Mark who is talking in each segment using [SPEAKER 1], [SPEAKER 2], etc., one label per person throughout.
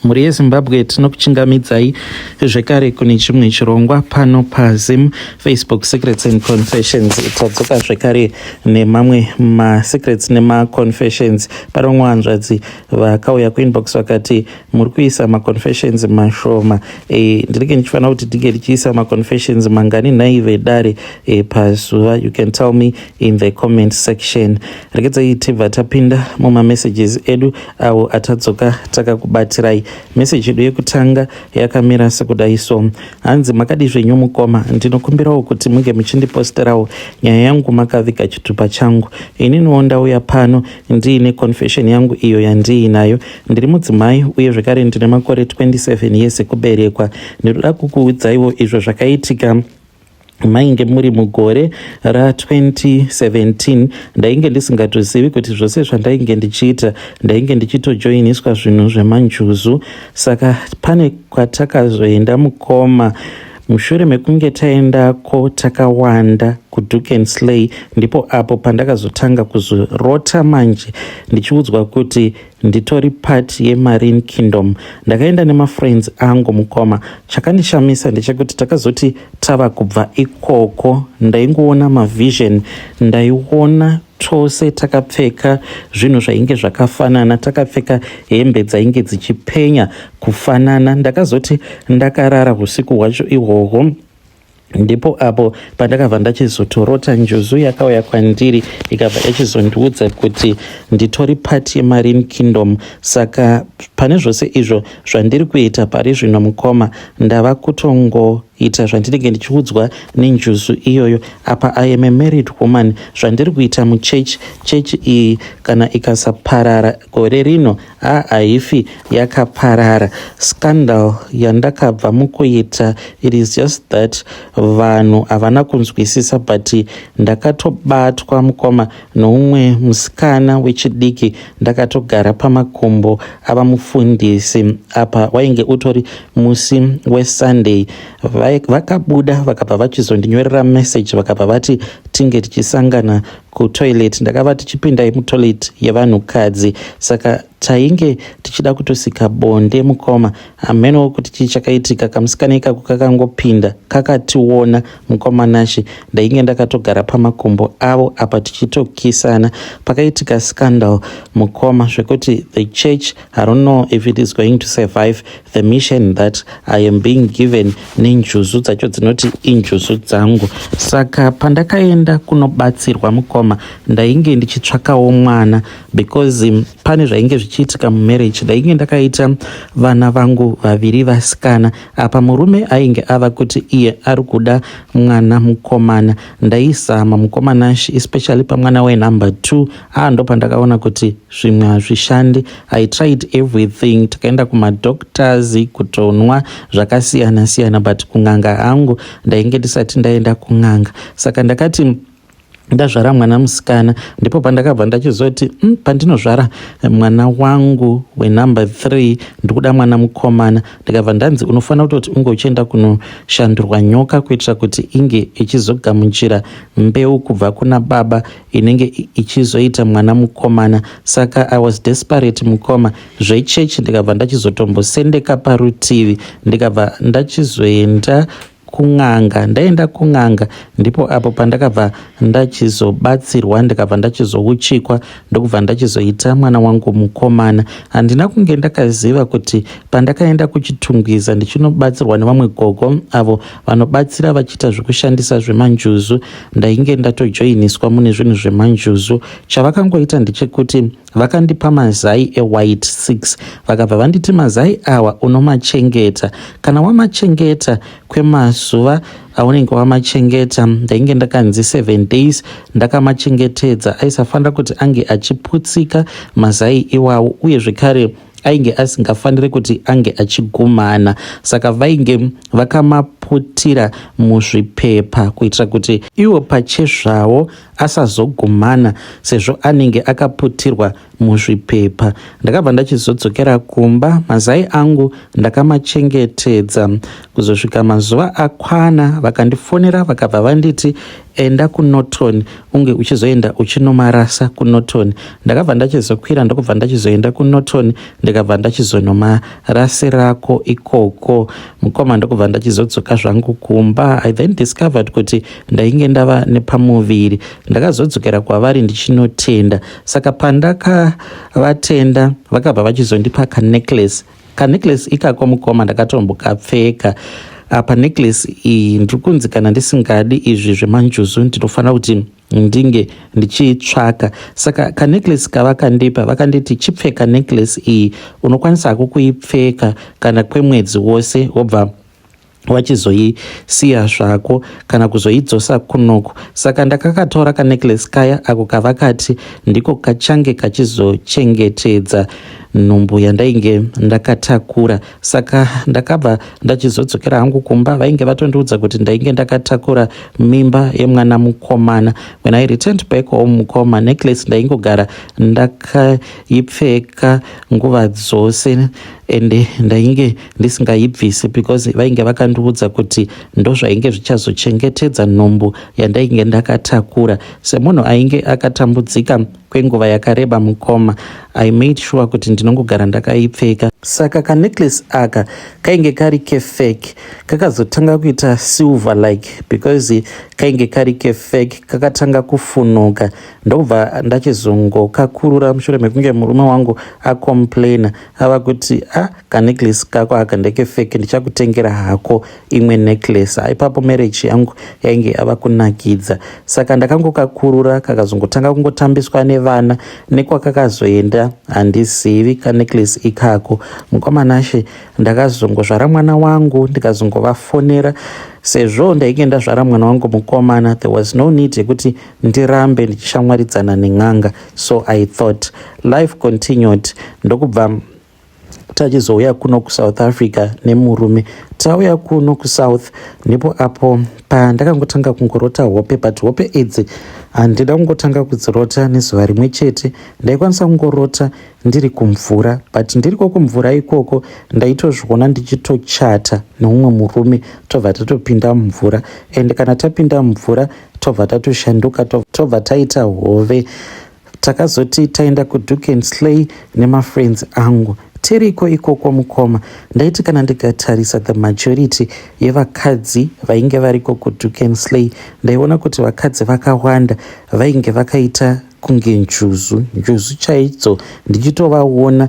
[SPEAKER 1] Mhuri yeZimbabwe, tinokuchingamidzai zvekare kune chimwe chirongwa pano paZim Facebook Secrets and Confessions. Tadzoka zvekare nemamwe masecrets nemaconfessions. Pane vamwe hanzvadzi vakauya kuinbox vakati muri kuisa maconfessions mashoma. Ndinenge ndichifanira kuti ndinge ndichiisa maconfessions mangani nhai vedare pazuva? You can tell me in the comment section. Regedzai tibva tapinda mumamessages edu awo atadzoka takakubatirai. Meseji yedu yekutanga yakamira sekudai so: Hanzi, "Makadi zvenyu mukoma? Ndinokumbirawo kuti munge muchindiposterawo nyaya yangu makaviga chitupa changu. Ininiwo ndauya pano ndiine confession yangu iyo yandiinayo. Ndiri mudzimai uye zvekare ndine makore 27 years ekuberekwa. Ndinoda kukuudzaiwo izvo zvakaitika mainge muri mugore ra2017. Ndainge ndisingatozivi kuti zvose zvandainge ndichiita ndainge ndichitojoiniswa zvinhu zvemanjuzu. Saka pane kwatakazoenda mukoma. Mushure mekunge taendako takawanda kuDukensley, ndipo apo pandakazotanga kuzorota manje ndichiudzwa kuti nditori part yeMarine Kingdom. Ndakaenda nemafriends angu mukoma. Chakandishamisa ndechekuti takazoti tava kubva ikoko, ndaingoona mavision. Ndaiona tose takapfeka zvinhu zvainge zvakafanana, takapfeka hembe dzainge dzichipenya kufanana. Ndakazoti ndakarara usiku hwacho ihwohwo, ndipo apo pandakabva ndachizotorota njuzu yakauya kwandiri, ikabva yachizondiudza kuti nditori part yeMarine Kingdom. Saka pane zvose izvo zvandiri kuita pari zvino mukoma, ndava kutongoita zvandinenge ndichiudzwa nenjuzu iyoyo. Apa I am a married woman. Zvandiri kuita muchechi, chechi iyi kana ikasaparara gore rino, haifi yakaparara. Scandal yandakabva mukuita, it is just that vanhu havana kunzwisisa, but ndakatobatwa mukoma noumwe musikana wechidiki ndakatogara pamakumbo ava mufundisi. Apa wainge utori musi weSunday. Vakabuda vakabva vachizondinyorera message, vakabva vati tinge tichisangana kutoilet. Ndakavati chipindai mutoilet yevanhukadzi. Saka tainge tichida kutosika bonde mukoma. Hamenowo kuti chii chakaitika. Kamusikana ikako kakangopinda kakationa mukoma Nashe, ndainge ndakatogara pamakumbo avo apa tichitokisana. Pakaitika scandal mukoma, zvekuti the church, I don't know if it is going to survive the mission that I am being given nenjuzu dzacho dzinoti injuzu dzangu. Saka pandakaenda kunobatsirwa mukoma, ndainge ndichitsvakawo mwana because pane zvainge zvichiitika mumarriage. Ndainge ndakaita vana vangu vaviri vasikana. Apa murume ainge ava kuti iye ari kuda mwana mukomana. Ndaizama mukoma Nashe, especially pamwana wenumber 2. Ndo pandakaona kuti zvimwe hazvishandi. I tried everything. Takaenda kumadoctors, kutonwa zvakasiyana siyana, but kun'anga hangu ndainge ndisati ndaenda kun'anga. Saka ndakati ndazvara mwana musikana, ndipo pandakabva ndachizoti pandinozvara mwana wangu wenumber 3 ndikuda mwana mukomana. Ndikabva ndanzi unofanira kutoti unge uchienda kunoshandurwa nyoka kuitira kuti inge ichizogamuchira mbeu kubva kuna baba inenge ichizoita mwana mukomana. Saka I was desperate mukoma. Zvechechi ndikabva ndachizotombosendeka parutivi, ndikabva ndachizoenda kun'anga. Ndaenda kun'anga, ndipo apo pandakabva ndachizobatsirwa, ndikabva ndachizouchikwa, ndokubva ndachizoita mwana wangu mukomana. Handina kunge ndakaziva kuti pandakaenda kuChitungwiza ndichinobatsirwa nevamwe gogo avo vanobatsira vachiita zvekushandisa zvemanjuzu, ndainge ndatojoiniswa mune zvinhu zvemanjuzu. Chavakangoita ndechekuti vakandipa mazai ewhite 6, vakabva vanditi mazai awa unomachengeta. Kana wamachengeta kwemazuva aunenge wamachengeta, ndainge ndakanzi 7 days ndakamachengetedza, aisafanira kuti ange achiputsika mazai iwawo, uye zvekare ainge asingafaniri kuti ange achigumana. Saka vainge vakamaputira muzvipepa kuitira kuti iwo pachezvawo asazogumana sezvo anenge akaputirwa muzvipepa. Ndakabva ndachizodzokera kumba. Mazai angu ndakamachengetedza kuzosvika mazuva akwana. Vakandifonera, vakabva vanditi Enda kuNorton unge uchizoenda uchinomarasa kuNorton. Ndakabva ndachizokwira ndokubva ndachizoenda kuNorton ndikabva ndachizonomarasirako ikoko mukoma, ndokubva ndachizodzoka zvangu kumba. I then discovered kuti ndainge ndava nepamuviri. Ndakazodzokera kwavari ndichinotenda. Saka pandakavatenda, vakabva vachizondipa kanecklace. Kanecklace ikako, mukoma, ndakatombokapfeka. Apa necklace iyi, ndiri kunzi kana ndisingadi izvi zvemanjuzu, ndinofanira kuti ndinge ndichiitsvaka. Saka kanecklace kavakandipa, vakanditi, "Chipfeka necklace iyi, unokwanisa hako kuipfeka kana kwemwedzi wose, wobva wachizoisiya zvako kana kuzoidzosa kunoku." Saka ndakakatora kanecklace kaya ako kavakati ndiko kachange kachizochengetedza nhumbu yandainge ndakatakura. Saka ndakabva ndachizodzokera hangu kumba. Vainge vatondiudza kuti ndainge ndakatakura mimba yemwana mukomana. When I returned back home, mukoma, necklace ndaingogara ndakaipfeka nguva dzose ende ndainge ndisingaibvisi because vainge vakandiudza kuti ndozvainge zvichazochengetedza nhumbu yandainge ndakatakura. Semunhu ainge akatambudzika kwenguva yakareba, mukoma, I made sure kuti ndinongogara ndakaipfeka. Saka kanecklace aka kainge kari kefake. Kakazotanga kuita silver like because kainge kari kefake. Kakatanga kufunuka, ndobva ndachizongokakurura mushure mekunge murume wangu acomplaina ava kuti, "A ah, kanecklace kako aka ndekefake, ndichakutengera hako imwe necklace." Ipapo marriage yangu yainge ava kunakidza. Saka ndakangokakurura, kakazongotanga kungotambiswa nevana. Nekwakakazoenda handizivi kanecklace ikako. Mukoma Nashe, ndakazongozvara mwana wangu, ndikazongovafonera. Sezvo ndainge ndazvara mwana wangu mukomana, there was no need yekuti ndirambe ndichishamwaridzana nen'anga, so I thought. Life continued, ndokubva tachizouya kuno kuSouth Africa nemurume. Tauya kuno kuSouth, ndipo apo pandakangotanga kungorota hope, but hope idzi handida kungotanga kudzirota nezuva rimwe chete. Ndaikwanisa kungorota ndiri kumvura, but ndiriko kumvura ikoko ndaitozviona ndichitochata neumwe murume, tobva tatopinda mumvura, and kana tapinda mumvura tobva tatoshanduka, tobva taita hove. Takazoti taenda kuDuken Slay nemafriends angu. Tiriko ikoko, mukoma, ndaiti kana ndikatarisa the majority yevakadzi vainge variko kuDuken Slay, ndaiona kuti vakadzi vakawanda vainge vakaita kunge njuzu, njuzu chaidzo, ndichitovaona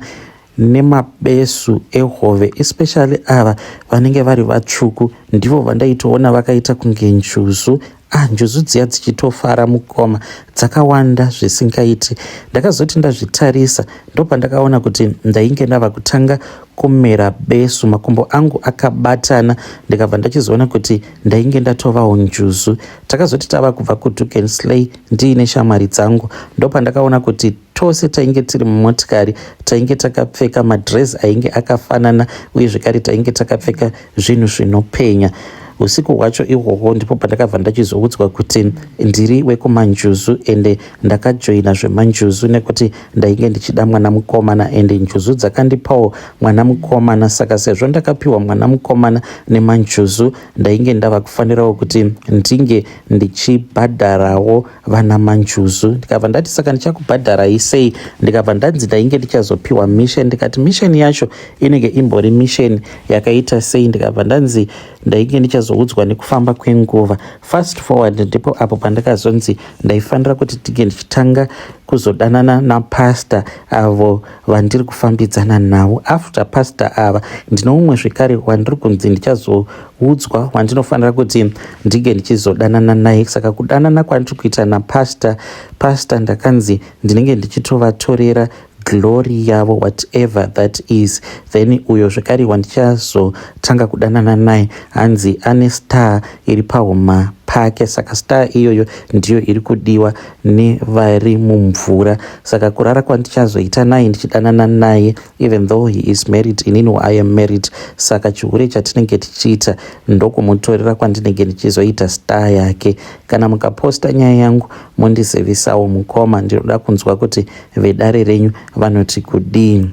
[SPEAKER 1] nemabesu ehove, especially ava vanenge vari vatsvuku, ndivo vandaitoona vakaita kunge njuzu. Ah, njuzu dziya dzichitofara, mukoma, dzakawanda zvisingaiti. Ndakazoti ndazvitarisa, ndopandakaona kuti ndainge ndava kutanga kumera besu, makumbo angu akabatana, ndikabva ndachizoona kuti ndainge ndatovawo njuzu. Takazoti tava kubva kuDuken Slay ndiine shamwari dzangu, ndopandakaona kuti tose tainge tiri mumotikari tainge takapfeka madress ainge akafanana, uye zvekare tainge takapfeka zvinhu zvinopenya. Usiku hwacho ihwohwo ndipo pandakabva ndachizoudzwa kuti ndiri wekumanjuzu, ende ndakajoina zvemanjuzu nekuti ndainge ndichida mwana mukomana, ende njuzu dzakandipawo mwana mukomana. Saka sezvo ndakapiwa mwana mukomana nemanjuzu, ndainge ndava kufanirawo kuti ndinge ndichibhadharawo vana manjuzu. Ndikabva ndati, "Saka ndichakubhadharai sei?" Ndikabva ndanzi ndainge ndichazopiwa mission. Ndikati, "Mission yacho inenge imbori mission yakaita sei?" Ndikabva ndanzi ndainge ndichazoudzwa nekufamba kwenguva. Fast forward, ndipo apo pandakazonzi ndaifanira kuti tinge ndichitanga kuzodanana napastor avo vandiri kufambidzana navo. After pastor ava, ndine umwe zvekare wandiri kunzi ndichazoudzwa wandinofanira kuti ndinge ndichizodanana naye. Saka kudanana kwandiri kuita napastor, pastor ndakanzi ndinenge ndichitovatorera glory yavo, whatever that is. Then uyo zvekare wandichazotanga kudanana naye, hanzi ane star iri pahuma pake, saka star iyoyo ndiyo iri kudiwa nevari mumvura. Saka kurara kwandichazoita naye ndichidanana naye, even though he is married, inini I am married, saka chihure chatinenge tichiita ndokumutorera kwandinenge ndichizoita star yake. Kana mukaposta nyaya yangu, mundizivisawo, mukoma. Ndinoda kunzwa kuti vedare renyu vanoti kudii.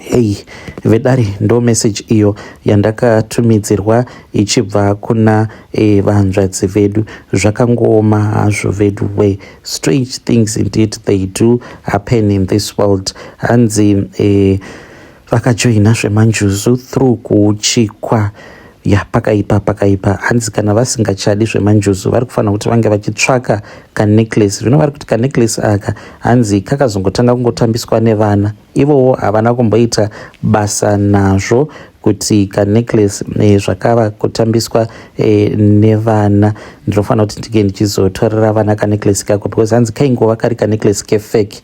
[SPEAKER 1] Hey, vedare, ndo message iyo yandakatumidzirwa ichibva kuna vanzvadzi vedu. Zvakangooma hazvo vedu we. Strange things indeed, they do happen in this world. Hanzi vakajoina zvemanjuzu through kuuchikwa. Ya, pakaipa, pakaipa. Hanzi kana vasingachadi zvemanjuzu, vari kufanira kuti vange vachitsvaka kanecklace. Zvino vari kuti kanecklace aka, hanzi kakazongotanga kungotambiswa nevana, ivowo havana kumboita basa nazvo kuti kanecklace zvakava kutambiswa nevana. Ndinofanira kuti ndinge ndichizotorera vana kanecklace kako, because hanzi kaingova kari kanecklace kefake,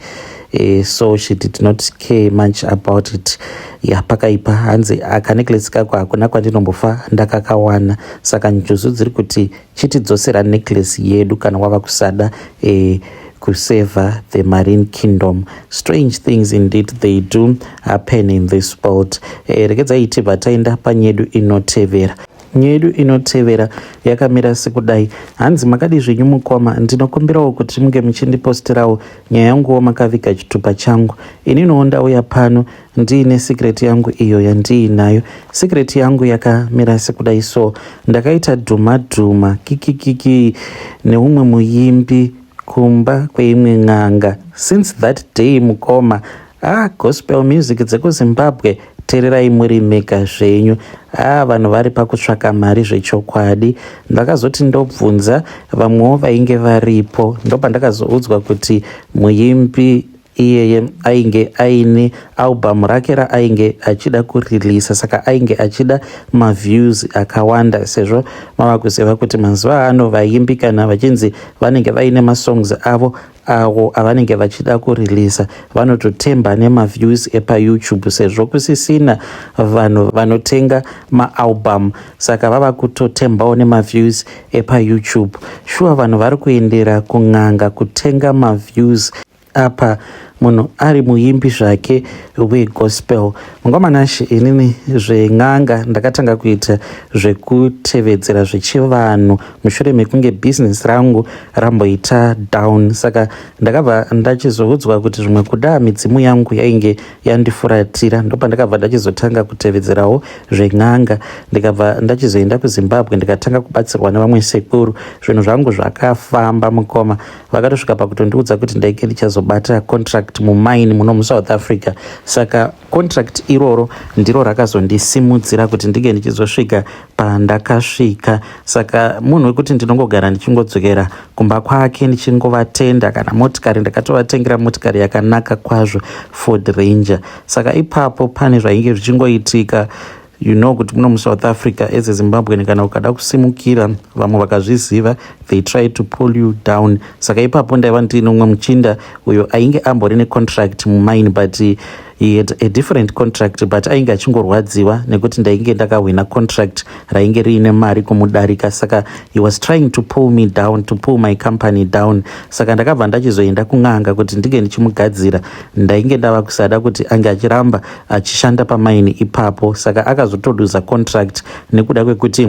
[SPEAKER 1] so she did not care much about it. Ya, pakaipa. Hanzi kanecklace kako hakuna kwandinombofa ndakakawana. Saka njuzu dziri kuti chitidzosera necklace yedu kana wava kusada kuseva the marine kingdom. Strange things indeed, they do happen in this world. Regedzai tibva taenda panyedu inotevera. Nyedu inotevera yakamira sekudai. Hanzi, "Makadi zvenyu mukoma? Ndinokumbirawo kuti munge muchindipostirawo nyaya yanguwo makaviga chitupa changu. Ininiwo ndauya pano ndiine secret yangu iyo yandiinayo. Secret yangu yakamira sekudai. So ndakaita dhuma dhuma kikikiki neumwe muimbi kumba kweimwe n'anga. Since that day, mukoma, ah, gospel music dzekuZimbabwe teererai muri mega zvenyu. Ah, vanhu vari pakutsvaka mari zvechokwadi. Ndakazoti ndobvunza vamwewo vainge varipo, ndopandakazoudzwa kuti muimbi iyeye ainge aine album rake raainge achida kurilisa, saka ainge achida maviews akawanda, sezvo mava kuziva kuti mazuva ano vaimbi kana vachinzi vanenge vaine masongs avo avo avanenge vachida kurilisa, vanototemba nemaviews epaYouTube, sezvo kusisina vanhu vanotenga maalbum, saka vava kutotembawo nemaviews epaYouTube. Shuwa, vanhu vari kuendera kun'anga kutenga maviews, apa munhu ari muimbi zvake wegospel. Mungwamanashe, inini zven'anga ndakatanga kuita zvekutevedzera zvechivanhu mushure mekunge bhizinesi rangu ramboita down. Saka ndakabva ndachizoudzwa kuti zvimwe kuda midzimu yangu yainge yandifuratira. Ndopandakabva ndachizotanga kutevedzerawo zven'anga, ndikabva ndachizoenda kuZimbabwe, ndikatanga kubatsirwa nevamwe sekuru. Zvinhu zvangu zvakafamba, mukoma. Vakatosvika pakutondiudza kuti ndainge ndichazobata contract mumaini muno muSouth Africa. Saka contract iroro ndiro rakazondisimudzira kuti ndinge ndichizosvika pandakasvika. Saka munhu wekuti ndinongogara ndichingodzokera kumba kwake ndichingovatenda. Kana motikari, ndakatovatengera motikari yakanaka kwazvo, Ford Ranger. Saka ipapo pane zvainge zvichingoitika. You know kuti muno muSouth Africa, as a Zimbabwean, kana ukada kusimukira, vamwe vakazviziva, they try to pull you down. Saka ipapo ndaiva ndine umwe muchinda uyo ainge ambori necontract mumine, but he had a different contract, but ainge achingorwadziwa nekuti ndainge ndakahwina contract rainge riine mari kumudarika. Saka he was trying to pull me down, to pull my company down. Saka ndakabva ndachizoenda kun'anga kuti ndinge ndichimugadzira. Ndainge ndava kusada kuti ange achiramba achishanda pamaini ipapo. Saka akazotoluza contract nekuda kwekuti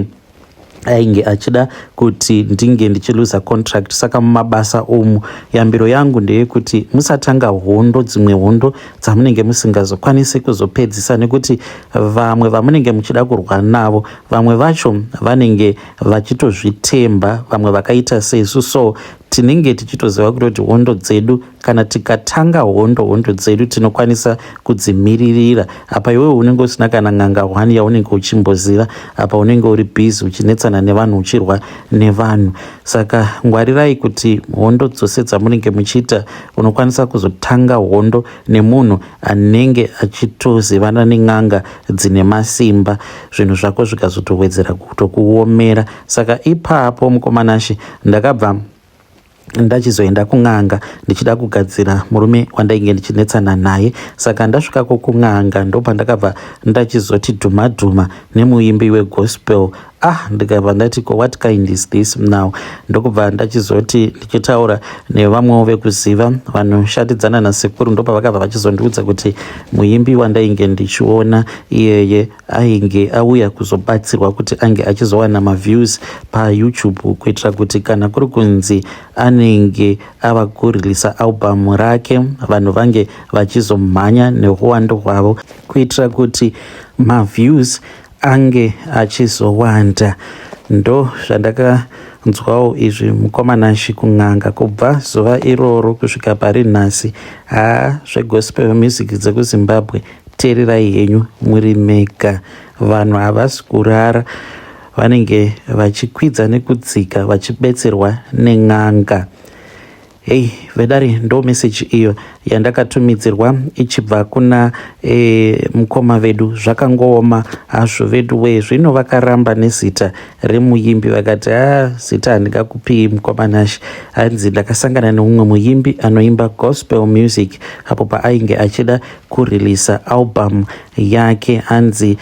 [SPEAKER 1] ainge achida kuti ndinge ndichiluza contract. Saka mumabasa umu, yambiro yangu ndeyekuti musatanga hondo, dzimwe hondo dzamunenge musingazokwanisi kuzopedzisa, nekuti vamwe vamunenge muchida kurwa navo, vamwe vacho vanenge vachitozvitemba. Vamwe vakaita sesu, so tinenge tichitoziva kutoti hondo dzedu, kana tikatanga hondo, hondo dzedu tinokwanisa kudzimiririra. Apa iwewe unenge usina kana n'anga 1 yaunenge uchimboziva. Apa unenge uri busy uchinetsana nevanhu, uchirwa nevanhu. Saka ngwarirai kuti hondo dzose dzamunenge muchiita, unokwanisa kuzotanga hondo nemunhu anenge achitozivana nen'anga dzine masimba, zvinhu zvako zvikazotowedzera kutokuomera. Saka ipapo, mukomanashe, ndakabva ndachizoenda kun'anga ndichida kugadzira murume wandainge ndichinetsana naye. Saka ndasvikako kun'anga, ndopandakabva ndachizoti dhuma dhuma nemuimbi wegospel. Ah, ndikabva ndati ko what kind is this now? Ndokubva ndachizoti ndichitaura nevamwewo vekuziva vanoshatidzana nasekuru, ndopavakabva vachizondiudza kuti muimbi wandainge ndichiona iyeye ainge auya kuzobatsirwa kuti ange achizowana maviews paYouTube, kuitira kuti kana kuri kunzi anenge ava kurilisa album rake, vanhu vange vachizomhanya neuwandu hwavo kuitira kuti maviews ange achizowanda. Ndo zvandakanzwawo izvi, mukomanashi. Kun'anga kubva zuva iroro kusvika pari nhasi, haa, zvegospel music dzekuZimbabwe, teererai henyu muri mega. Vanhu havasi kurara, vanenge vachikwidza nekudzika vachibetserwa nen'anga. Hei vedare, ndo meseji iyo yandakatumidzirwa ichibva kuna mukoma vedu. Zvakangooma hazvo vedu wee. Zvino vakaramba nezita remuimbi, vakati, "A, zita handingakupii, mukoma Nashi." Hanzi ndakasangana neumwe muimbi anoimba gospel music apo paainge achida kurilisa album yake. Hanzi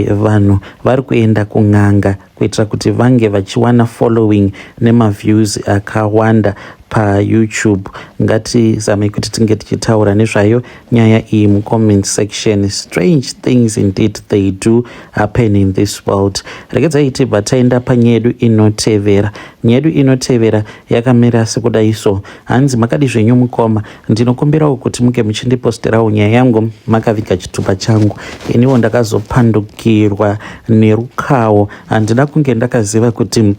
[SPEAKER 1] vanhu vari kuenda kun'anga kuitira kuti vange vachiwana following nemaviews akawanda paYouTube. Ngatizamei kuti tinge tichitaura nezvayo nyaya iyi mucomment section. Strange things indeed, they do happen in this world. Regedzai tibva taenda panyaya yedu inotevera. Nyaya yedu inotevera yakamira sekudai so. Hanzi, "Makadi zvenyu mukoma? Ndinokumbirawo kuti muge muchindiposterawo nyaya yangu makaviga chitupa changu. Iniwo ndakazopandukirwa nerukawo. Handina kunge ndakaziva kuti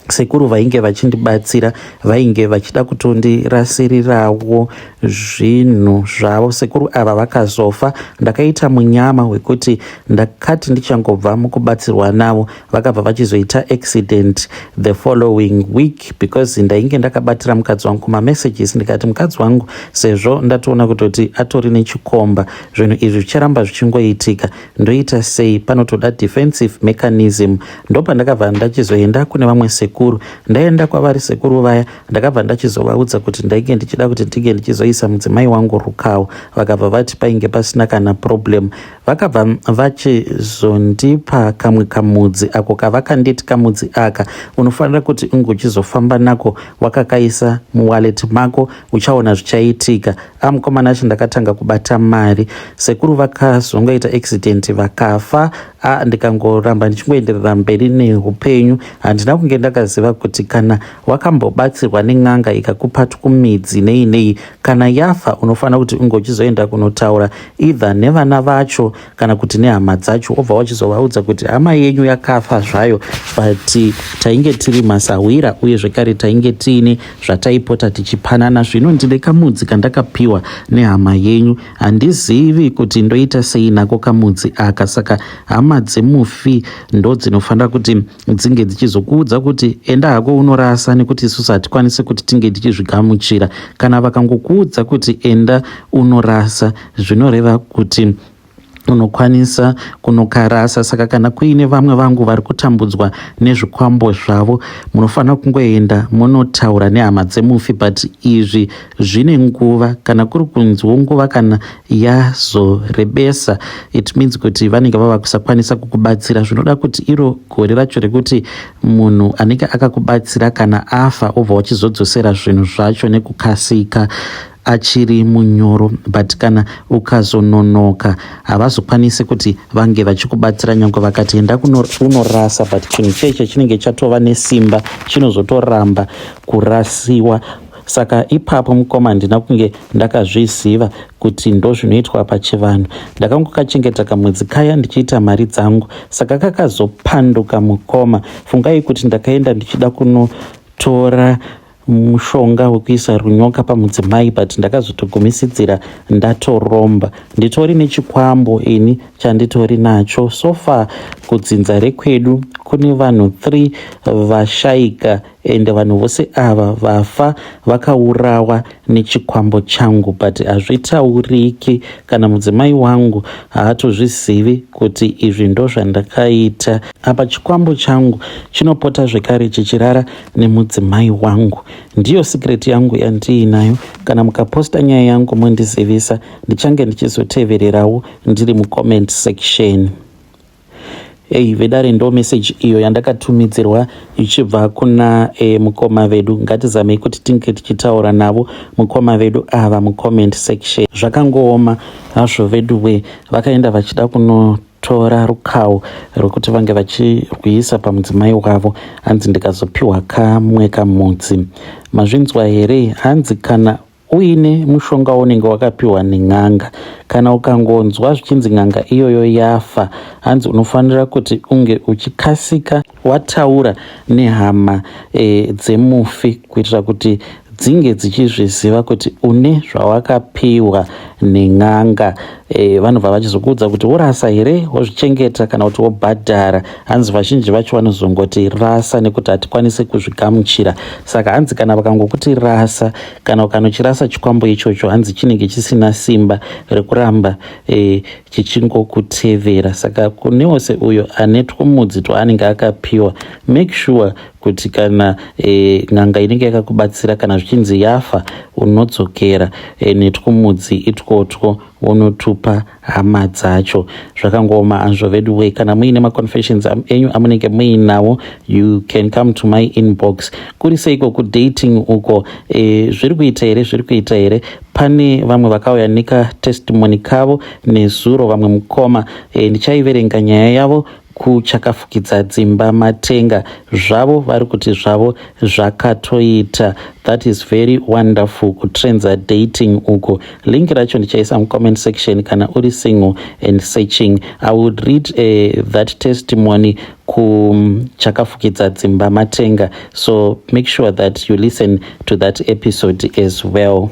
[SPEAKER 1] sekuru vainge vachindibatsira vainge vachida kutondirasirirawo zvinhu zvavo. Sekuru ava vakazofa. Ndakaita munyama wekuti ndakati ndichangobva mukubatsirwa navo, vakabva vachizoita accident the following week, because ndainge ndakabatira mukadzi wangu mamessages. Ndikati, mukadzi wangu, sezvo ndatoona kutoti atori nechikomba, zvinhu izvi zvicharamba zvichingoitika, ndoita sei? Panotoda defensive mechanism. Ndopandakabva ndachizoenda kune vamwe sekuru. Ndaenda kwavari sekuru vaya, ndakabva ndachizovaudza kuti ndainge ndichida kuti ndinge ndichizoisa mudzimai wangu rukawo. Vakabva vati painge pasina kana problem. Vakabva vachizondipa kamwe kamudzi ako kavakanditi, kamudzi aka unofanira kuti unge uchizofamba nako wakakaisa muwallet mako, uchaona zvichaitika." Amukomana acho, ndakatanga kubata mari. Sekuru vakazongoita accident vakafa. Ndikangoramba ndichingoenderera mberi neupenyu. Handina kunge ndakaziva kuti kana wakambobatsirwa nen'anga ikakupa twumidzi nei nei, kana yafa unofanira kuti unge uchizoenda kunotaura either nevana vacho kana kuti nehama dzacho, wobva wachizovaudza kuti hama yenyu yakafa zvayo, but tainge tiri masahwira, uye zvekare tainge tiine zvataipota tichipanana. Zvino ndine kamudzi kandakapiwa nehama yenyu, handizivi kuti ndoita sei nako kamudzi aka. Saka hama dzemufi ndo dzinofanira kuti dzinge dzichizokuudza kuti enda hako unorasa, nekuti isusu hatikwanisi kuti tinge tichizvigamuchira. Kana vakangokuudza kuti enda unorasa, zvinoreva kuti unokwanisa kunokarasa. Saka kana kuine vamwe vangu vari kutambudzwa nezvikwambo zvavo, munofanira kungoenda munotaura nehama dzemufi, but izvi zvine nguva. Kana kuri kunziwo nguva kana yazorebesa, it means kuti vanenge vava kusakwanisa kukubatsira. Zvinoda kuti iro gore racho rekuti munhu anenge akakubatsira kana afa, obva wachizodzosera zvinhu zvacho nekukasika achiri munyoro. But kana ukazononoka, havazokwanisi kuti vange vachikubatsira, nyange vakati enda unorasa, but chinhu cheche chinenge chatova nesimba, chinozotoramba kurasiwa. Saka ipapo mukoma, handina kunge ndakazviziva kuti ndo zvinoitwa pachivanhu. Ndakangokachengeta kamwedzi kaya ndichiita mari dzangu. Saka kakazopanduka mukoma. Fungai kuti ndakaenda ndichida kunotora mushonga wekuisa runyoka pamudzimai, but ndakazotogumisidzira ndatoromba. Nditori nechikwambo ini chanditori nacho. So far kudzinza rekwedu kune vanhu 3 vashaika, ende vanhu vose ava vafa vakaurawa nechikwambo changu, but hazvitauriki. Kana mudzimai wangu haatozvizivi kuti izvi ndo zvandakaita. Apa chikwambo changu chinopota zvekare chichirara nemudzimai wangu. Ndiyo secret yangu yandiinayo. Kana mukaposta nyaya yangu mondizivisa, ndichange ndichizotevererawo ndiri mucomment section." Ei vedare ndo message iyo yandakatumidzirwa ichibva kuna e, mukoma vedu. Ngatizamei kuti tinge tichitaura navo mukoma vedu ava mucomment section. Zvakangooma hazvo veduwe, vakaenda vachida kunotora rukawo rwekuti vange vachirwisa pamudzimai wavo. Hanzi ndikazopiwa kamwe kamudzi. Mazvinzwa here? Hanzi kana uine mushonga unenge wakapiwa nen'anga, kana ukangonzwa zvichinzi n'anga iyoyo yafa, hanzi unofanira kuti unge uchikasika wataura nehama dzemufi kuitira kuti dzinge dzichizviziva kuti une zvawakapiwa nen'anga. Vanobva vachizokuudza kuti worasa here, wozvichengeta kana kuti wobhadhara. Hanzi vazhinji vacho vanozongoti rasa nekuti hatikwanisi kuzvigamuchira. Saka hanzi kana vakangokuti rasa, kana ukanochirasa chikwambo ichocho, hanzi chinenge chisina simba rekuramba chichingokutevera. Saka kune wose uyo ane twumudzi twaanenge akapiwa, make sure kuti kana n'anga inenge yakakubatsira, kana zvichinzi yafa, unodzokera netwumudzi itwotwo wonotupa hama dzacho. Zvakangooma hazvo vedu wei. Kana muine maconfessions enyu amunenge muinawo, you can come to my inbox. Kuri seiko kudating uko? Zviri kuita here? Zviri kuita here? Pane vamwe vakauya nekatestimony kavo nezuro, vamwe mukoma. Ndichaiverenga nyaya yavo kuchakafukidza dzimba matenga. Zvavo vari kuti zvavo zvakatoita. That is very wonderful, kutrendza dating uko. Link racho ndichaisa mucomment section. Kana uri single and searching, I would read that testimony kuchakafukidza dzimba matenga, so make sure that you listen to that episode as well.